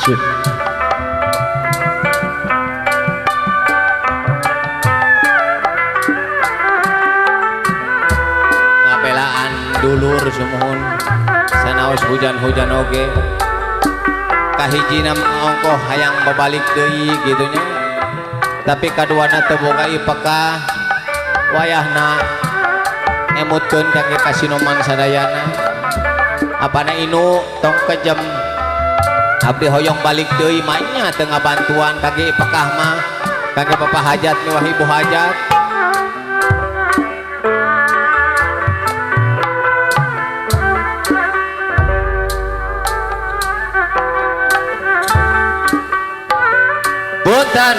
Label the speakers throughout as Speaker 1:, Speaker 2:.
Speaker 1: Cih. Ngabelaan dulur sumuhun sanaos hujan-hujan oge kahijina ongkoh hayang babalik deui gitu nya, tapi kaduana teu boga ipekah wayahna emutkeun kangge kasinoman sadayana. Apana inu tong kejem abdi hoyong balik deui mah nya teu ngabantuan kangge ipekah mah, kangge bapak hajat miwah ibu hajat. Punten.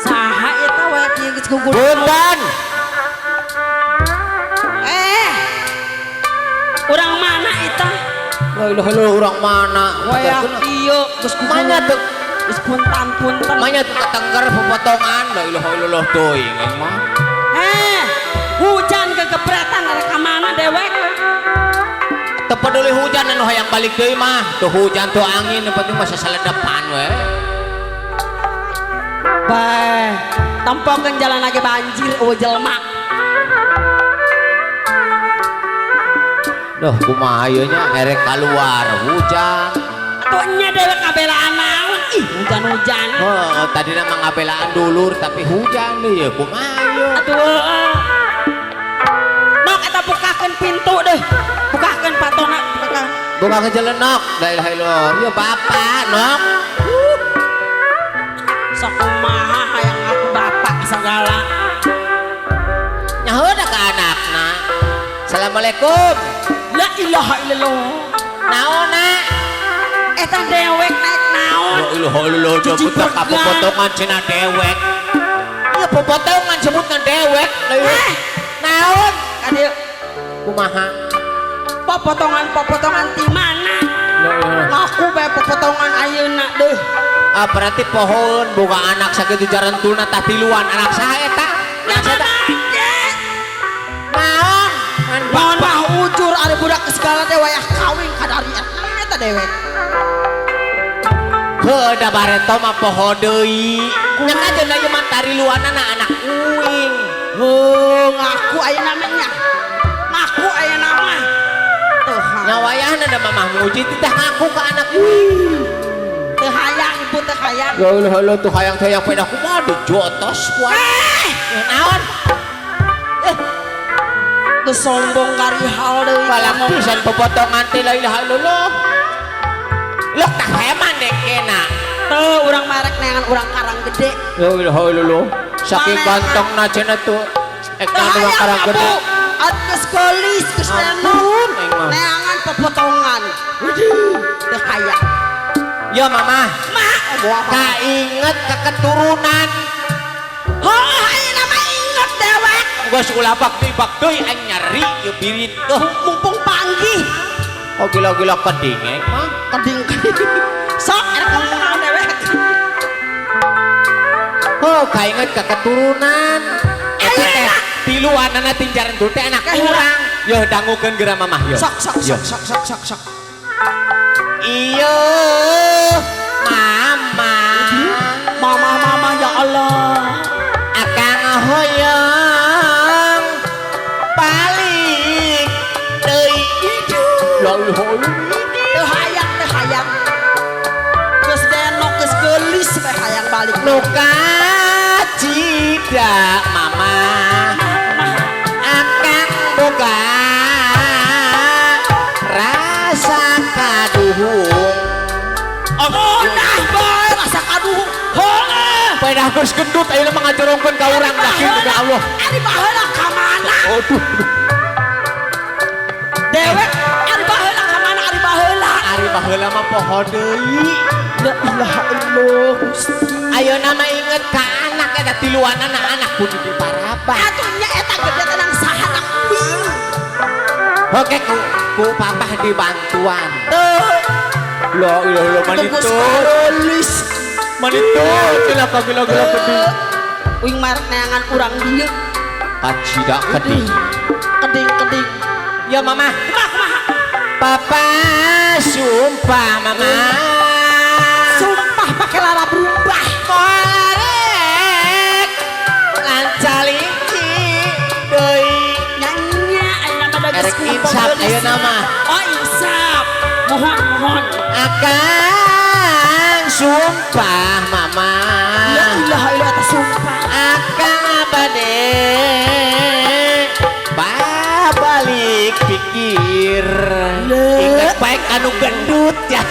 Speaker 2: Saha eta wae kieu geus gugur.
Speaker 1: Punten.
Speaker 2: Urang mana eta?
Speaker 1: La ilaha illallah, urang mana?
Speaker 2: Wayah ieu geus gugur.
Speaker 1: Manya teu
Speaker 2: geus puntan-punten.
Speaker 1: Manya teu katengger pepotongan. La ilaha illallah teuing aing mah.
Speaker 2: Hujan kegepretan rek ka mana dewek?
Speaker 1: Teu peduli hujan anu hayang balik deui mah. Tuh hujan tuh angin nu penting mah sasaledepan we.
Speaker 2: Bae, tempokeun jalan lagi banjir eueuh jelema.
Speaker 1: Duh, kumaha ieu nya erek kaluar hujan.
Speaker 2: Atuh nya dewek ngabelaan naon? Ih, hujan-hujan.
Speaker 1: Heuh, tadina mah ngabelaan dulur tapi hujan deui ye kumaha ieu?
Speaker 2: Atuh heueuh. Nok eta bukakeun pintu deh. Bukakeun patona, bukakeun.
Speaker 1: Bukakeun jelenok. La ilaha illallah. Ieu bapak, Nok.
Speaker 2: Sok kumaha hayang aku bapak segala.
Speaker 1: Nyaho da ka anakna. Assalamualaikum.
Speaker 2: La ilaha illallah.
Speaker 1: Naon, nak?
Speaker 2: Eta dewek naik naon?
Speaker 1: La ilaha illallah,
Speaker 2: Cuci
Speaker 1: buta ka
Speaker 2: bergang.
Speaker 1: Popotongan cenah dewek. Ieu popotongan sebutna dewek. La ilaha. Naon?
Speaker 2: Kadieu.
Speaker 1: Kumaha?
Speaker 2: Popotongan-popotongan ti mana?
Speaker 1: La ilaha.
Speaker 2: Ngaku bae popotongan ayeuna deuh.
Speaker 1: Ah, berarti pohon boga anak sakitu jarentulna tah tiluan anak saha eta? Anak saha eta? Naon? Ngan
Speaker 2: Naon
Speaker 1: bapak.
Speaker 2: Mah ujur ari budak segala teh wayah kawin kadarian eta dewek.
Speaker 1: Heuh, da bareto mah poho deui. Nya kajeun ieu mah tariluanana anak uing.
Speaker 2: Heuh, ngaku ayeuna mah nya. Ngaku ayeuna mah. Teu
Speaker 1: Nya wayahna da mamah muji teh ngaku ka anak uing.
Speaker 2: Teu hayang ibu teu hayang.
Speaker 1: Ya Allah, Allah tuh hayang teh yang pedah kumaha dijotos ku aing. Naon?
Speaker 2: Geus sombong karihal deui.
Speaker 1: Balak pisan popotongan teh la ilaha illallah. Lok tah heman deh kena.
Speaker 2: Teu urang marek neangan urang Karang Gede.
Speaker 1: La ilaha illallah. Saking
Speaker 2: Mana?
Speaker 1: gantengna cenah tuh. Ek
Speaker 2: Teu
Speaker 1: urang
Speaker 2: hayang
Speaker 1: Karang Gede.
Speaker 2: abu. Geus geulis geus
Speaker 1: Ampun, aing mah.
Speaker 2: Neangan popotongan. Teu hayang.
Speaker 1: Ya mamah,
Speaker 2: Mak, oh, apa?
Speaker 1: kainget ke keturunan.
Speaker 2: Heuh, ayeuna mah inget dewek.
Speaker 1: Geus ulah bak deui aing nyeri ieu birit. Duh,
Speaker 2: Mumpung panggih.
Speaker 1: kok gila-gila keding aing mah.
Speaker 2: Keding-keding. Sok erek ngomong naon dewek.
Speaker 1: Oh, kainget ke keturunan. Eta teh tiluanana tinjaran teh anak urang. Yo dangukeun geura mamah yo.
Speaker 2: Sok sok
Speaker 1: Yo.
Speaker 2: sok sok sok sok sok.
Speaker 1: Iyo mama.
Speaker 2: Mama mama ya Allah.
Speaker 1: Akang hoyong balik deui. La ilaha illallah.
Speaker 2: Teu hayang teu hayang. Geus denok geus geulis bae hayang balik.
Speaker 1: Nu kacida mama akang boga rasa kaduhung.
Speaker 2: Oh, nah bae rasa kaduhung. Heuh.
Speaker 1: Pedah geus gendut ayeuna mah ngajorongkeun ka urang yakin demi Allah.
Speaker 2: Ari baheula ka mana?
Speaker 1: Aduh.
Speaker 2: Dewek ari baheula ka mana ari baheula?
Speaker 1: Ari baheula mah poho deui.
Speaker 2: La ilaha illallah Gusti.
Speaker 1: Ayeuna mah inget ka anak eta tiluanana anak kudu diparabah.
Speaker 2: Atuh nya eta gede tenang saha anak uing.
Speaker 1: Oke ku papah dibantuan.
Speaker 2: Teu
Speaker 1: La ilaha illallah
Speaker 2: geus
Speaker 1: manito.
Speaker 2: geulis.
Speaker 1: Manito cenah gila-gila keding.
Speaker 2: Uing marek neangan urang dieu.
Speaker 1: Kacida keding.
Speaker 2: Keding-keding.
Speaker 1: Ya mamah,
Speaker 2: Kumaha kumaha?
Speaker 1: Papa sumpah mama.
Speaker 2: Sumpah pakai lara berubah.
Speaker 1: Moal rek lancalinci deui.
Speaker 2: Nyanyi ayeuna mah da geus
Speaker 1: Erek insaf ayeuna mah.
Speaker 2: Oh, insaf. Mohon, mohon.
Speaker 1: Akang sumpah mama.
Speaker 2: La ilaha illallah eta sumpah.
Speaker 1: Akang bade babalik pikir. Inget baik anu gendut ya.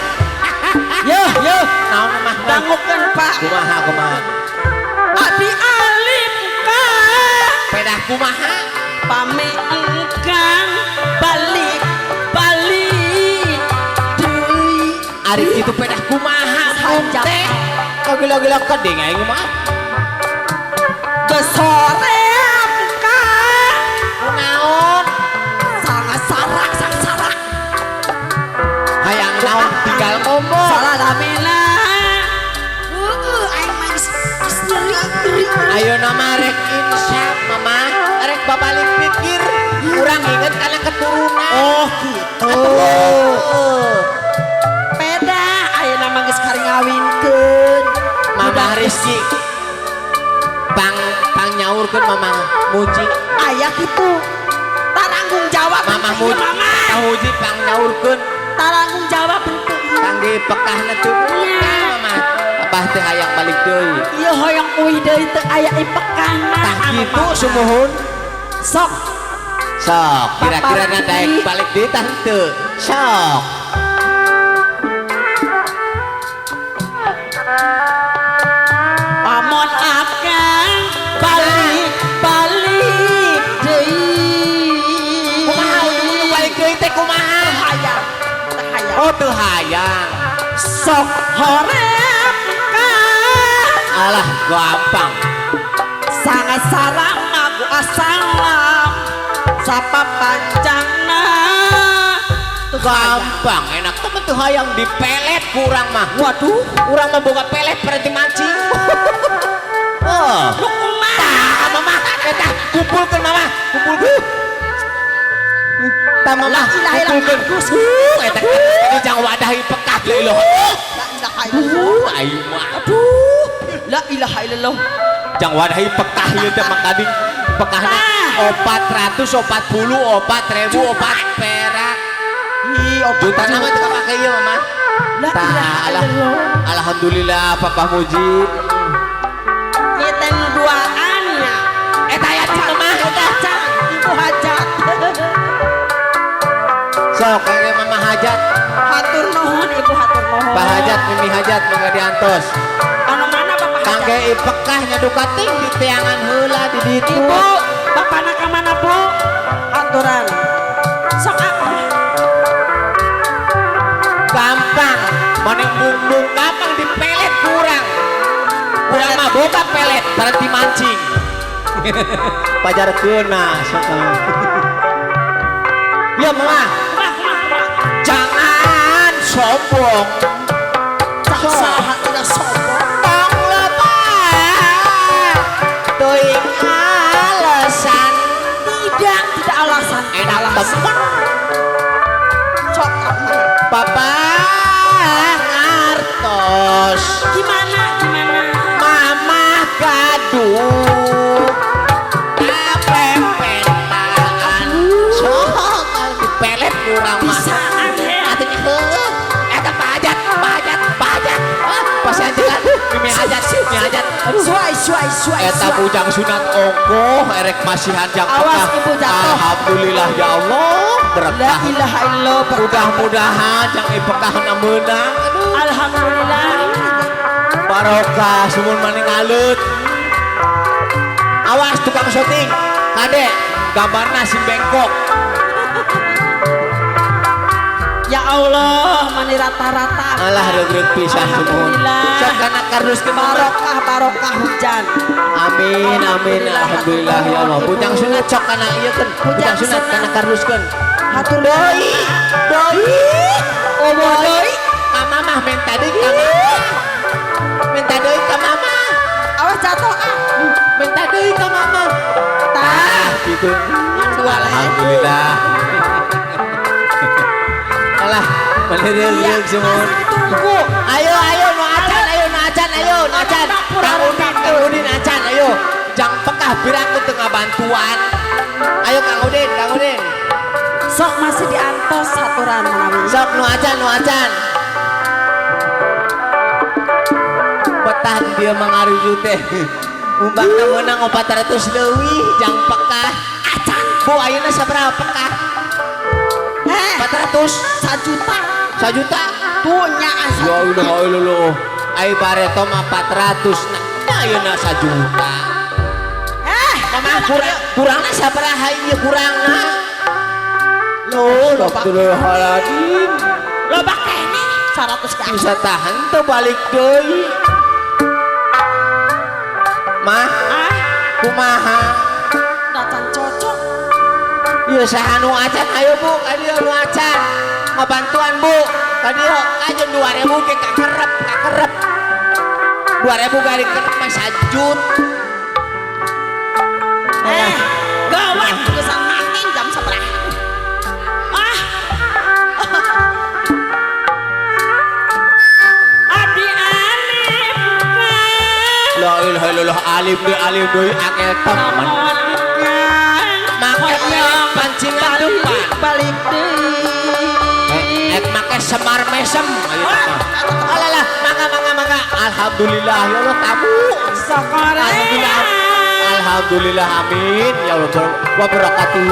Speaker 2: Yo, yo.
Speaker 1: Naon mah?
Speaker 2: Dangukeun, Pak.
Speaker 1: Kumaha, kumaha?
Speaker 2: Abi alim ka
Speaker 1: Pedah kumaha?
Speaker 2: Pami engkang balik balik deui.
Speaker 1: Ari kitu pedah kumaha
Speaker 2: Sajak.
Speaker 1: teh? Kagila-gila kedeng aing mah.
Speaker 2: Geus soream ka
Speaker 1: Kunaon?
Speaker 2: Sangat sarak sang sarak.
Speaker 1: Hayang naon tinggal ngomong.
Speaker 2: Salah lamina. Heeh, aing mah geus geus nyeri nyeri.
Speaker 1: Ayeuna mah rek insaf mama, rek babalik pikir. Kurang inget karena keturunan.
Speaker 2: Oh, gitu. Peda ayeuna mah geus kari ngawinkeun.
Speaker 1: Mama Rizky pang pang nyaurkeun mama Muji.
Speaker 2: Aya kitu. Taranggung jawab
Speaker 1: Mama
Speaker 2: henteu ieu,
Speaker 1: Muji.
Speaker 2: Mama.
Speaker 1: Muji pang nyaurkeun.
Speaker 2: Taranggung jawab henteu ieu.
Speaker 1: Kangge pekahna teu buka mama. Abah teh hayang balik deui.
Speaker 2: Ieu hoyong uih deui teu aya ipekahna.
Speaker 1: Tah kitu sumuhun.
Speaker 2: Sok.
Speaker 1: Sok kira-kira
Speaker 2: Bapak
Speaker 1: na daek
Speaker 2: Muji.
Speaker 1: Balik deui tah henteu. Sok.
Speaker 2: Pamon akan balik balik deui.
Speaker 1: Kumaha ujung-ujung balik deui teh kumaha?
Speaker 2: Hayang. Teu hayang.
Speaker 1: Oh, teu hayang.
Speaker 2: Sok hoream ka
Speaker 1: Alah, gampang.
Speaker 2: Sangat salam aku assalam sapa panjangna. Teu hayang.
Speaker 1: Gampang, enak temen tuh hayang dipelet kurang mah.
Speaker 2: Waduh,
Speaker 1: Urang mah boga pelet berarti mancing. Oh.
Speaker 2: Lu kumaha?
Speaker 1: Tah, mama, eta kumpulkeun mama, kumpulkeun. Tah mama,
Speaker 2: La ilaha illallah.
Speaker 1: Kumpulkeun. Eta ini jangan wadah ieu pekah deui loh.
Speaker 2: La ilaha illallah.
Speaker 1: Aing mah.
Speaker 2: Aduh, la ilaha illallah.
Speaker 1: Jang wadah ieu pekah ieu teh mangkading pekahna 444 opat perak.
Speaker 2: Ih, opat
Speaker 1: Juta nama teu kapake ieu mama.
Speaker 2: La
Speaker 1: Tah,
Speaker 2: ilaha
Speaker 1: alah.
Speaker 2: Illallah.
Speaker 1: Alhamdulillah Papa Muji.
Speaker 2: Kita nu duaan nya.
Speaker 1: Eta aya di mama eta.
Speaker 2: Hajat, ibu hajat.
Speaker 1: Sok kangge mama hajat.
Speaker 2: Hatur nuhun ibu, hatur nuhun.
Speaker 1: Pak Hajat, Mimi Hajat mangga diantos.
Speaker 2: Anu mana Bapak hajat?
Speaker 1: Kangge ipekah nyaduka ting di teangan heula di ditu.
Speaker 2: Ibu, bapakna ka mana, Bu? Aturan. Sok ah.
Speaker 1: Gampang, maneh mung gampang dipelet kurang. Kurang mah boga pelet berarti mancing. Pajarkeun nah sok. Ya mama,
Speaker 2: Kumaha, kumaha, kumaha.
Speaker 1: Jangan sombong.
Speaker 2: Tak saha tidak sombong.
Speaker 1: Tong lepas teuing alasan.
Speaker 2: Tidak, tidak alasan.
Speaker 1: Enak temen.
Speaker 2: Sok kumaha?
Speaker 1: Papa ngartos.
Speaker 2: Gimana, gimana?
Speaker 1: Mama gaduh kapepetaan. Sok dipelet kurang mah.
Speaker 2: Bisaan he.
Speaker 1: Atuh heuh eta Pak Hajat, Pak Hajat, Pak Hajat. Ah, pas anjeun Mimi Hajat, Mimi Hajat. Aduh.
Speaker 2: Suai, suai, suai,
Speaker 1: Eta
Speaker 2: suai.
Speaker 1: bujang sunat ongkoh erek masihan jang
Speaker 2: Awas,
Speaker 1: pekah.
Speaker 2: ibu jatuh.
Speaker 1: Alhamdulillah ya Allah
Speaker 2: La
Speaker 1: berkah.
Speaker 2: Ilaha illallah berkah.
Speaker 1: Mudah-mudahan jang ipekahna meunang. Aduh.
Speaker 2: Alhamdulillah.
Speaker 1: Barokah sumun maneh ngaleut. Awas tukang syuting. Kade gambarna sing bengkok.
Speaker 2: Ya Allah, mani rata-rata.
Speaker 1: Alah reugreug pisan sumuhun.
Speaker 2: Alhamdulillah.
Speaker 1: Sok kana karduskeun mama.
Speaker 2: Barokah, barokah hujan.
Speaker 1: Amin amin alhamdulillah ya Allah. Bujang sunat sok kana ieu keun. Bujang sunat kana karduskeun.
Speaker 2: Hatur
Speaker 1: Doi, doi.
Speaker 2: Oh, doi.
Speaker 1: Ka mama minta deui ka mama. Minta deui ka mama.
Speaker 2: Awas jatuh ah.
Speaker 1: Minta deui ka mama.
Speaker 2: Tah.
Speaker 1: Gitu.
Speaker 2: Dua lagi.
Speaker 1: Alhamdulillah. Menereug semua.
Speaker 2: Masih ditunggu.
Speaker 1: Ayo ayo nu acan, ayo nu acan, ayo nu acan. Kang Udin, Kang Udin acan, ayo. Jang pekah piraku teu ngabantuan. Ayo Kang Udin, Kang Udin.
Speaker 2: Sok masih diantos aturan manawi.
Speaker 1: Sok nu acan, nu acan. Betah di dia mangaruju teh. Umbakna meunang 400 leuwih jang pekah.
Speaker 2: Acan.
Speaker 1: Bu ayeuna sabaraha pekah?
Speaker 2: Eh,
Speaker 1: 400
Speaker 2: sajuta.
Speaker 1: Sajuta.
Speaker 2: Tuh nya asa.
Speaker 1: Ya Allah, ya Allah. Ai bareto mah 400 nah ayeuna sajuta.
Speaker 2: Eh,
Speaker 1: Mama kurang kurangna sabaraha ieu kurangna? Loh, astagfirullahaladzim.
Speaker 2: Loba keneh 100 ka.
Speaker 1: Bisa tahan tuh balik deui. Mah,
Speaker 2: Ah,
Speaker 1: kumaha?
Speaker 2: dacan cocok.
Speaker 1: Ieu saha nu acan? Ayo Bu, ka dieu nu acan. Ngabantuan Bu. Ka dieu kajeun 2000 ge kakerep, kakerep. 2000 kali kerep mah sajut.
Speaker 2: Eh, gawat geus makin jam sabaraha. Ah. Abdi alif.
Speaker 1: La ilaha illallah alim deui alim deui akeh temen. Make pancingan depan.
Speaker 2: Balik deui.
Speaker 1: Eh, make semar mesem ayeuna mah. Alalah, mangga mangga mangga. Alhamdulillah ya Allah tamu.
Speaker 2: Sakorea.
Speaker 1: Alhamdulillah. Alhamdulillah amin ya Allah wa barakatuh.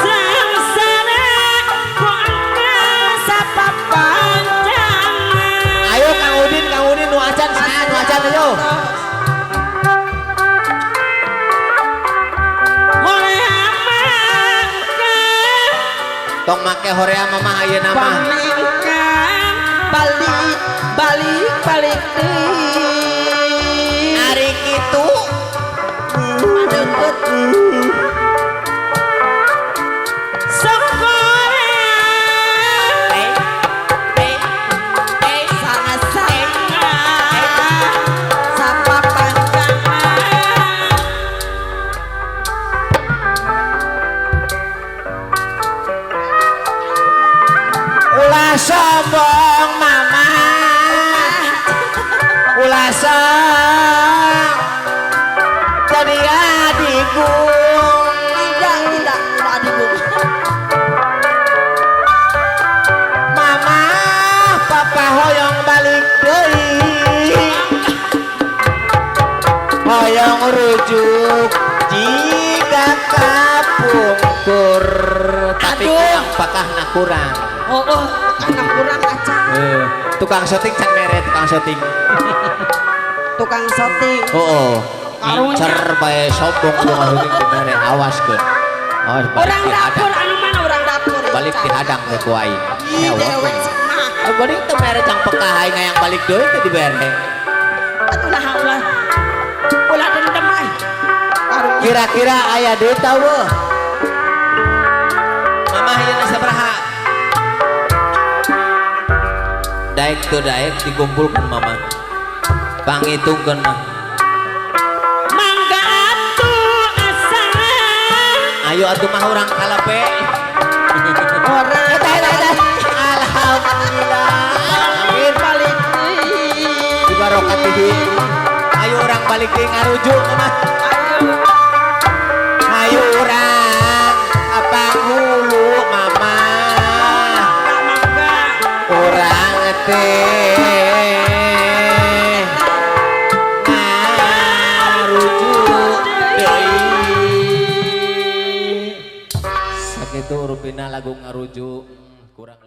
Speaker 2: Sangsara ku angka sapapanjangan.
Speaker 1: Ayo Kang Udin, Kang Udin nu acan saha nu acan ayo.
Speaker 2: Horea mangka
Speaker 1: Tong make horea mah ayeuna mah.
Speaker 2: pamingkang balik balik balik deui.
Speaker 1: Ari kitu
Speaker 2: Deukeut. Sakorea. Sana-sana sapapanjangan.
Speaker 1: Ulah sombong mama. Ulah sombong. Jadi adikku.
Speaker 2: Tidak, tidak, tidak adikku.
Speaker 1: Mama, papa hoyong balik deui. Hoyong rujuk jika kapungkur. Tapi
Speaker 2: Aduh.
Speaker 1: kurang pakahna kurang.
Speaker 2: Oh, oh, karena kurang acan.
Speaker 1: Eh, tukang syuting can mere tukang syuting.
Speaker 2: Tukang syuting.
Speaker 1: Oh, oh.
Speaker 2: Karunya.
Speaker 1: Ngincer bae sombong tukang syuting teu mere awas keun. Awas balik
Speaker 2: Orang dapur
Speaker 1: dihadang.
Speaker 2: Anu mana orang dapur?
Speaker 1: Balik dihadang teh ku aing.
Speaker 2: Ih,
Speaker 1: Hewok.
Speaker 2: dewek sih mah.
Speaker 1: Eh, balik teu mere cang pekah aing hayang balik deui teh dibere.
Speaker 2: Atuh nah ulah. Ulah dendam euy. Karunya.
Speaker 1: Kira-kira aya deui tau beuh? Mama ayeuna sabaraha? Daek teu daek dikumpulkeun mama. Pangitungkeun mah.
Speaker 2: Mangga atuh asa.
Speaker 1: Ayo atuh mah urang kalape.
Speaker 2: Orang
Speaker 1: Eta eta eta. Alhamdulillah. Amin.
Speaker 2: Balik deui.
Speaker 1: Dibarokatihi. Ayo urang balik deui ngarujuk mama. Ayo urang ka panghulu mama.
Speaker 2: Mangga.
Speaker 1: Urang teh ngarujuk deui. Sakitu rupina lagu ngarujuk kurang.